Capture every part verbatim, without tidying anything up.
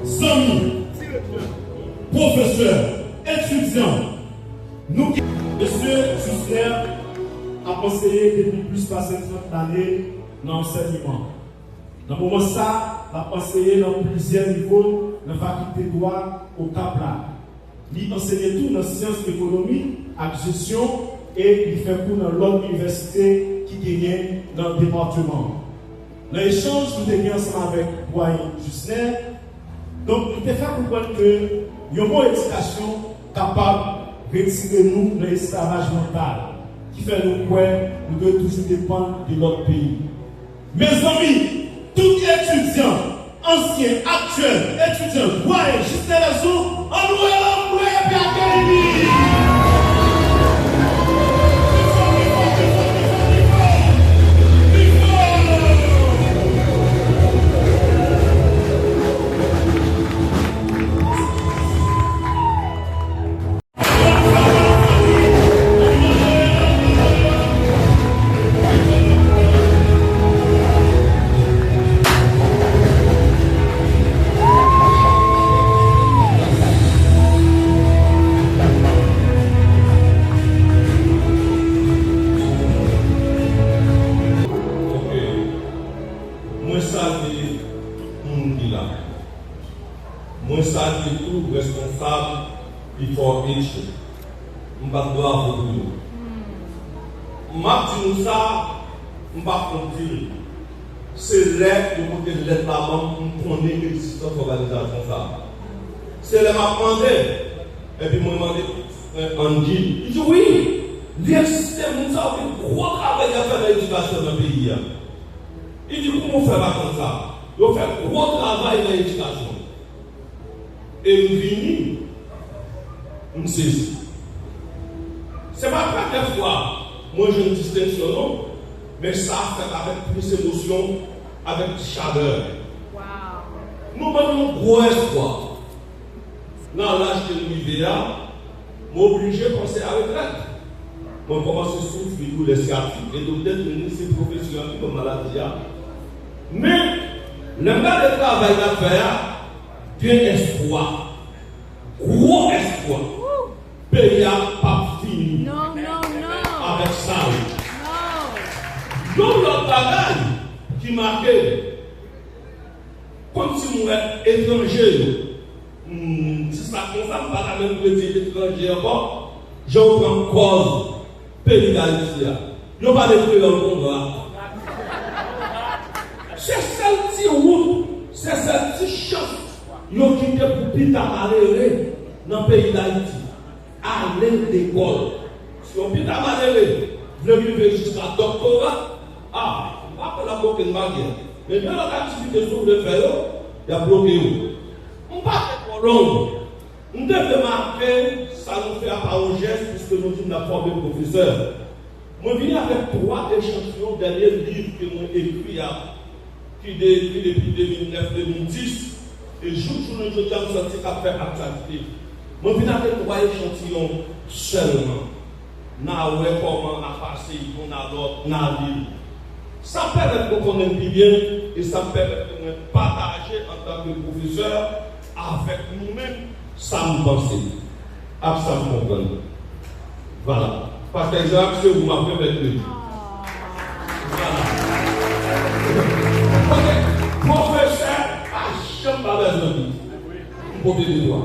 Zanmi, pwofesè, etidyan, nou ki... Mesye Jusner ap anseye depi plis pase trant lane nan ansèyman. Nan moman sa, l ap anseye nan plizyè nivo nan Fakilte Dwa Okap la. Li anseye tou nan syans ekonomi ak jesyon e li fè kou nan lòt inivèsite ki genyen nan depatman an. Nan echanj nou te gen ansanm avèk Dwayen Jusner, donk, li te fè konprann ke yon bon edikasyon kapab retire nou nan esklavaj mantal ki fè nou kwè nou dwe toujou depann de lòt peyi. Mezanmi, tout etidyan, ansyen, aktyèl, etidyan, dwayen, jis nan rezon, ann louwe Bondye epi akeyi li. Ok. Mwen salye tout moun ki la. Mwen salye tou responsab Before Action. M bat bravo pou yo. M ap di nou sa, m pa konn di l. Se lè yo pote lèt la ban m, m konnen egzistans òganizasyon sa a. Se lè m ap mande, epi mwen mande, eh, Andy, li di wi, li egziste, moun sa yo gen gwo travay y ap fè nan edikasyon nan peyi a. Li di, kouman w fè pa konn sa? Yo fè gwo travay nan edikasyon. E m vini, m sezi. Se pa premye fwa mwen jwenn distenksyon non, men sa fèt avèk plis emosyon, avèk chalè. Nou ban nou yon gwo espwa. Nan laj ke m rive a, m oblije panse a retrèt. Mwen kòmanse soufri doulè syatik e doktè di m se pwofesè a ki ban m maladi a. Men, lè m gade travay n ap fè a, gen espwa. Gwo espwa. Peyi a p ap fini avèk sa yo. Yon lòt bagay ki make m, kòmsi m wè etranje yo. M di sa konsa, m pa ta menm vle di etranje ankò. Jan yo pran kòz peyi Dayiti a. Yo pale kreyòl kongra. Se sèl ti wout, se sèl ti chans yo kite pou pita malere nan peyi Dayiti. Ale lekòl. Si yon pita malere vle rive jiska doktora, a, m pa kwè l ap bloke n baryè. Men gen lòt aktivite si w vle fè yo, y ap bloke w. M pa fè twò long. M te vle make sa nou fè a pa yon jès, piske nou di n ap fòme pwofesè. Mwen vini avèk twa echantiyon dènye liv ke mwen ekri a, ki de ekri depi de mil nèf, de mil dis, e jouk jounen jodi a, m santi k ap fè aktyalite. Mwen vin avèk twa echantiyon sèlman. N a wè kòman n a pase youn a lòt, n a li l. Sa pèmèt nou konnen n pi byen, e sa pèmèt ke mwen pataje antanke pwofesè avèk nou menm sa m panse ak sa m konprann. Vwala. Pastè Jean, se ou m ap remèt li. Vwala. Paske pwofesè pa janm pa bezwen li. M pote de twa.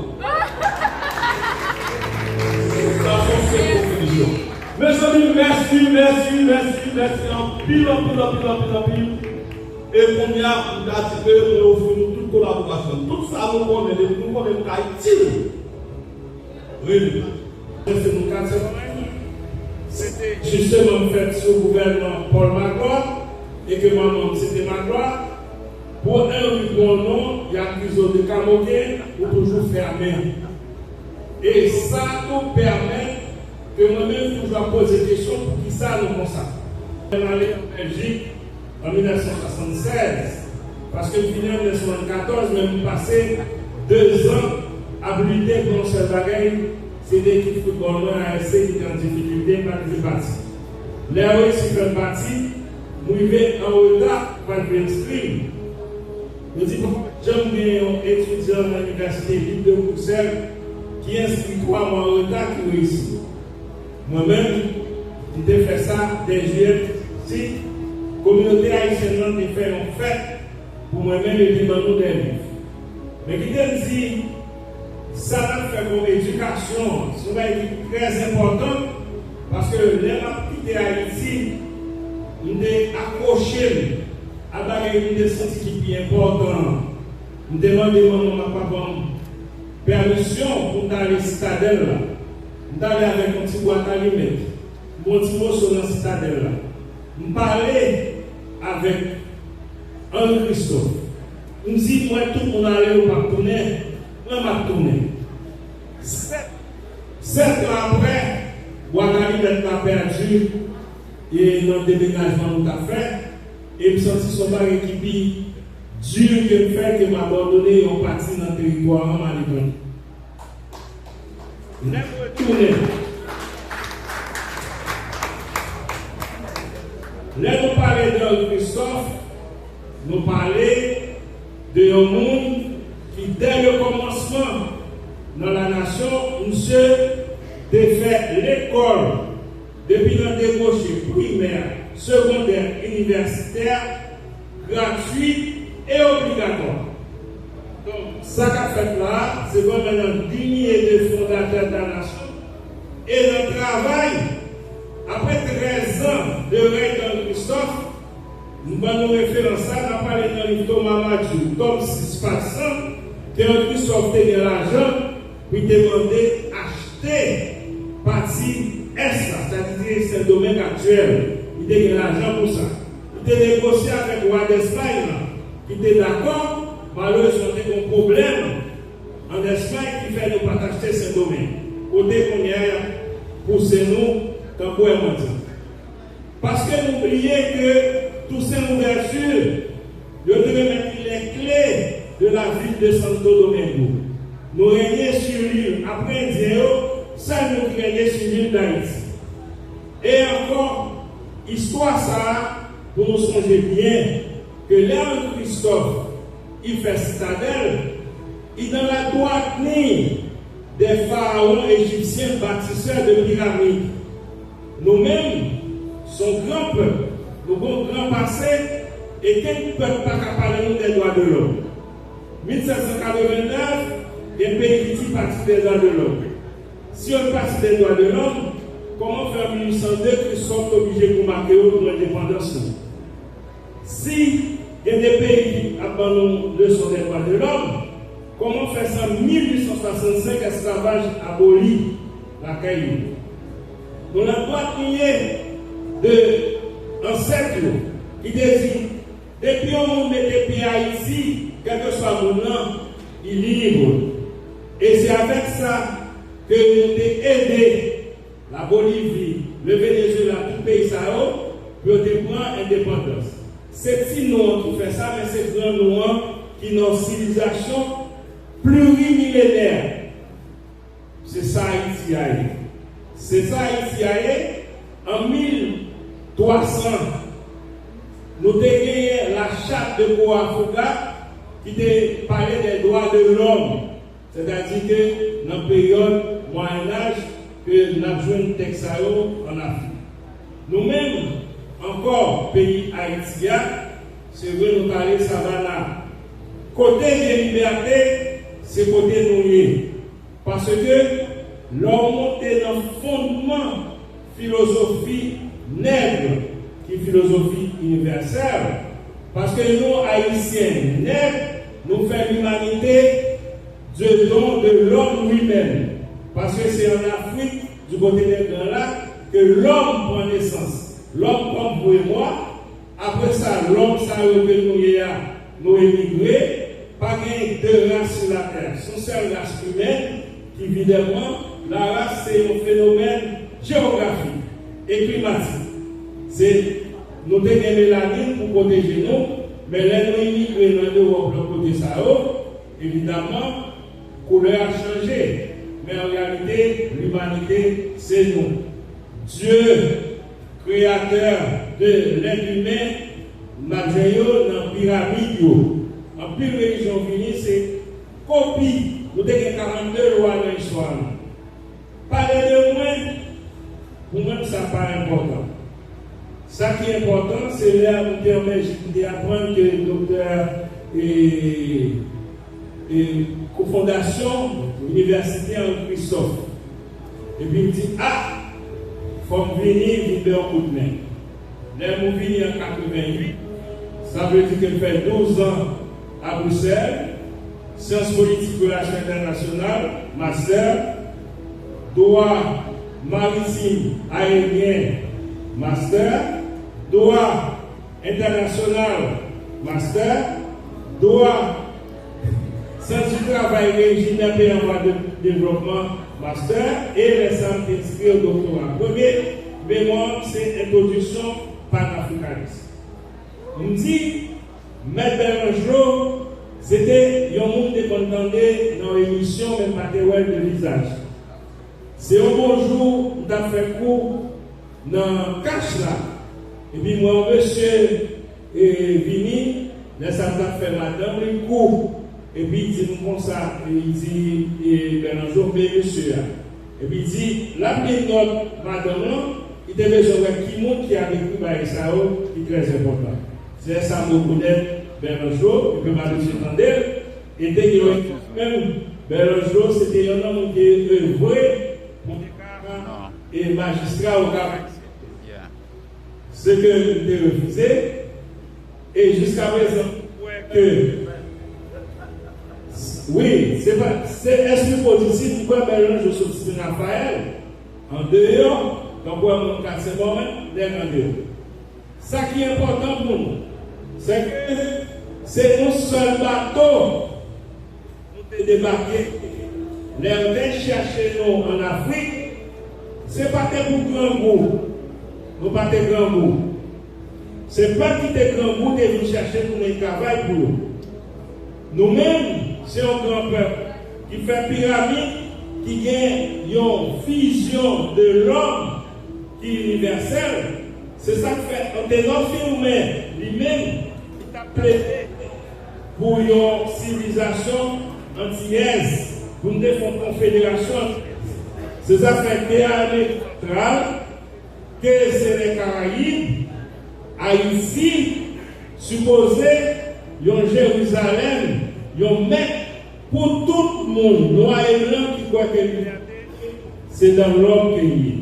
Sa se yon sèl kontribisyon. Mezanmi, mèsi, mèsi, mèsi, mèsi anpil, anpil, anpil, anpil, anpil. E kounye a, m ta di ke mwen ofri nou tout kolaborasyon. Tout sa nou konnen, depi nou konnen nou ka itil. Rele. Mwen se moun katye mwen. Se te jisteman m fèt sou gouvènman Paul Magloire e ke manman m se te Magloire. Pou Henry Bonon, y akize w de kamoken, ou toujou fèmen. E sa tou pèmèt ke mwen menm toujou ap poze kesyon poukisa nou konsa. Mwen ale an Bèljik, an mil nèf san swasannsèz, paske m fini an mil nèf san swasannkatòz, men m pase dezan ap lite pou yon sèl bagay, se de ekip foutbòl mwen, A S C, ki te an difikilte, m pa t vle pati. Lè yo reyisi fè m pati, m rive an reta pou al jwe eskrim. Yo di, bon, Janm gen yon etidyan nan Inivèsite Lib de Bruksèl ki enskri twa mwa an reta ki reyisi. Mwen menm, m te fè sa dè jiyè, si kominote ayisyèn nan te fè yon fèt pou mwen menm epi ban nou de liv. Men kite m di, sa n ap fè kòm edikasyon an, se yon bagay ki trè enpòtan, paske lè m ap kite Ayiti, m te akwoche m a bagay m te santi ki pi enpòtan an. M te mande manman m ak papa m pèmisyon pou m ta ale Sitadèl la. M t ale avèk yon ti bwat alimèt, yon ti moso nan Sitadèl la. M pale avèk Henri Christophe. M di, "M wè tout moun ale, yo p ap tounen. Mwen, m ap tounen." Sèt, sèt an apre, bwat alimèt la pèdi e nan demenajman nou t ap fè, e m santi se yon bagay ki pi di ke m fè, ke m abandone yon pati nan teritwa an, m ale tounen. Lè m retounen, lè nou pale de Henri Christophe, nou pale de yon moun ki, dè le kòmansman nan la nasyon, misye te fè lekòl depi nan deboche, primè, segondè, inivèsitè, gratui e obligatwa. Donk, sa k ap fèt la a, se vrèman nan linye de fondatè de la nasyon e nan travay. Apre trèz an de rèy Henri Christophe, m ban nou referans sa, n ap pale nan liv Thomas Madiou, tòm sis, paj san, ke Henri Christophe te gen lajan pou l te mande achte pati ès la, sètadi Sendomeng aktyèl. Li te gen lajan pou sa. Li te negosye avèk wa Dèspay lan, ki te dakò. Malerezman, te gen yon pwoblèm an Dèspay ki fè nou pa t achte Sendomeng. Kote kounye a y ap pouse nou tankou yon mandyan. Paske nou bliye ke Toussaint Louverture, yo te remèt li les clés de la ville de Santo Domingo. Nou renye sou lil, apre Endyen yo, sèl nou ki renye sou lil Dayiti. E ankò, istwa sa a, pou nou sonje byen, ke lè Henri Christophe, i fè Sitadèl, i dans la droite ligne des pharaons égyptiens bâtisseurs de pyramides. Nou menm, se yon gran pèp, nou gen yon gran pase, e kenn pèp pa ka pale nou de dwa de lòm. Mil sèt san katreven nèf, gen peyi ki di pati de dwa de lòm. Si yo pati de dwa de lòm, kòman fè an mil uit san de Christophe te oblije kou make yo pou endepandans nou? Si gen de peyi ki ap ban nou leson de dwa de lòm, kòman fè se an mil uit san swasannsenk esklavaj aboli lakay nou? Nou nan dwat linye de ansèt yo ki te di, depi yon moun mete pye Ayiti, kèlkeswa moun nan, li lib. E se avèk sa ke nou te ede la Bolivi, le Venezuela, tout peyi sa yo, pou yo te pran endepandans. Se ti nou an ki fè sa, men se gran nou an ki nan yon sivilizasyon plurimilenè. Se sa Ayiti a ye. Se sa Ayiti a ye. An mil twa san, nou te genyen la Charte de Coafouga ki te pale de dwa de lòm. Sètadi ke nan peryòd Mwayennaj ke n ap jwenn tèks sa yo ann Afrik. Nou menm, ankò, peyi Ayiti a, se vre nou t ale Savannah. Kote gen libète, se kote nou ye. Paske lè w monte nan fondman filozofi nèg, ki filozofi inivèsèl, paske nou, Ayisyen nèg, nou fè limanite de don de l'homme lui-même. Paske se ann Afrik, di kote nèg lan la, ke lòm pran nesans. Lòm pran vre mwa, apre sa, lòm sa yo ke nou ye a, nou emigre, pa gen de ras sou latè. Se yon sèl ras imèn ki, evidaman, laras se yon fenomèn jewografik e klimatik. Se, nou te gen melanin pou pwoteje nou, men lè nou emigre nan Ewòp, lòt kote sa yo, evidaman, koulè a chanje. Men an reyalite, limanite, se nou. Dye, kreyatè de lèt imen, m ap jwenn yo nan piramid yo. Anpil relijyon vini, se kopi. Nou te gen karannde lwa nan istwa nou. Pale de mwen, pou mwen, sa pa enpòtan. Sa ki enpòtan, se lè nou te anmèj-, nou te aprann ke doktè, e, e, kofondasyon Inivèsite Henri Christophe. Epi l di, "A, fò m vini, vin bay yon kout men." Lè m vini an katreventuit, sa vle di ke m fè douz an a Brisèl, syans politik, relasyon entènasyonal, mastè, dwa maritim ayeryen, mastè, dwa entènasyonal, mastè, dwa, sans du travail, régime des pays en voie de développement, mastè, e lè sa m te enskri doktora. Premye memwa m se entwodiksyon panafrikanis. M di, Mèt Bèranjlo, se te yon moun m te konn tande nan yon emisyon, men m pa te wè l de vizaj. Se yon bon jou, m t ap fè kou nan kach la, epi m wè yon mesye, e, vini, lè sa m t ap fè madanm li kou, epi l di m konsa, e, li di, e, Bèranjlo, men mesye a. Epi l di, l ap li nòt madanm lan, li te bezwen wè ki moun ki ap ekri bagay sa yo, ki trè enpòtan. Se lè sa m rekonèt Bèranjlo, epi m abitye tande l, e te gen yon ekip menm, Bèranjlo, se te yon nonm ki te evre pou te ka, e, majistra Okap. Se ke m te refize, e jiska prezan, m kwè ke, wi, se pa, se espri pozitif, m kwè Bèranjlo soti Sen Rafayèl, andeyò, donk, wè moun Katye Bòmen, nèg andeyò. Sa ki enpòtan pou nou, se ke se yon sèl bato nou te debake. Lè yo te chèche nou ann Afrik, se pa te pou grangou. Nou pa te grangou. Se pèp ki te grangou te vin chèche tounen travay pou yo. Nou menm, se yon gran pèp ki fè piramid, ki gen yon vizyon de lòm ki inivèsèl. Se sa k fè Antenò Firmin, li menm, li t ap plede pou yon sivilizasyon antiyèz, pou n te fè yon konfederasyon antiyèz. Se sa k fè ke Amerik Santral, ke se Lèkarayib, Ayiti sipoze yon Jerizalèm, yon Mèk pou tout moun, nwa e blan, ki kwè ke libète se dan lòm ke l ye.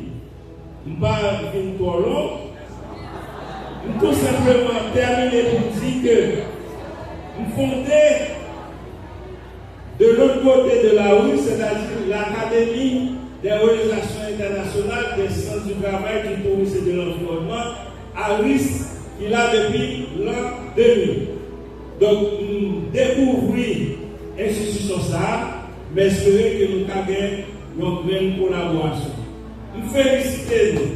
M pa vin twò long, m tou senpleman tèmine pou m di ke m fonde de l'autre côté de la rue, c'est-à-dire l'Académie des relations internationales, des sciences du travail, du tourisme et de l'environnement, ARIS, ki la depi lan de mil. Donk, m dekouvri enstitisyon sa a, m espere ke nou ka gen yon grenn kolaborasyon. M felisite nou.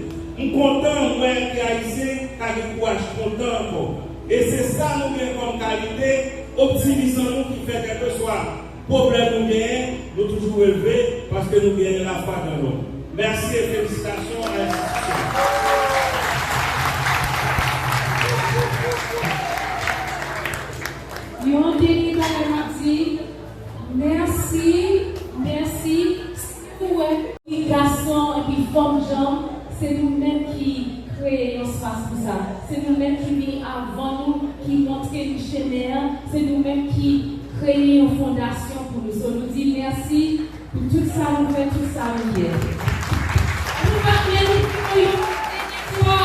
M kontan wè ke Ayisyen ka gen kouraj kontan ankò. E se sa nou gen kòm kalite, optimis an nou ki fè kèlkeswa pwoblèm nou genyen, nou toujou releve, paske nou genyen lafwa nan lòm. Mèsi e felisitasyon a enstitisyon. Yon dènye bagay m ap di, mèsi, mèsi. Si w wè, gason epi fanm janm, se nou menm ki kreye yon espas pou sa. Se nou menm ki vini avan nou, ki montre nou chemen an. Se nou menm ki kreye yon fondasyon pou nou. So, nou di mèsi pou tout sa nou fè, tout sa nou ye. Ann nou bat men nou pou nou yon dènye fwa.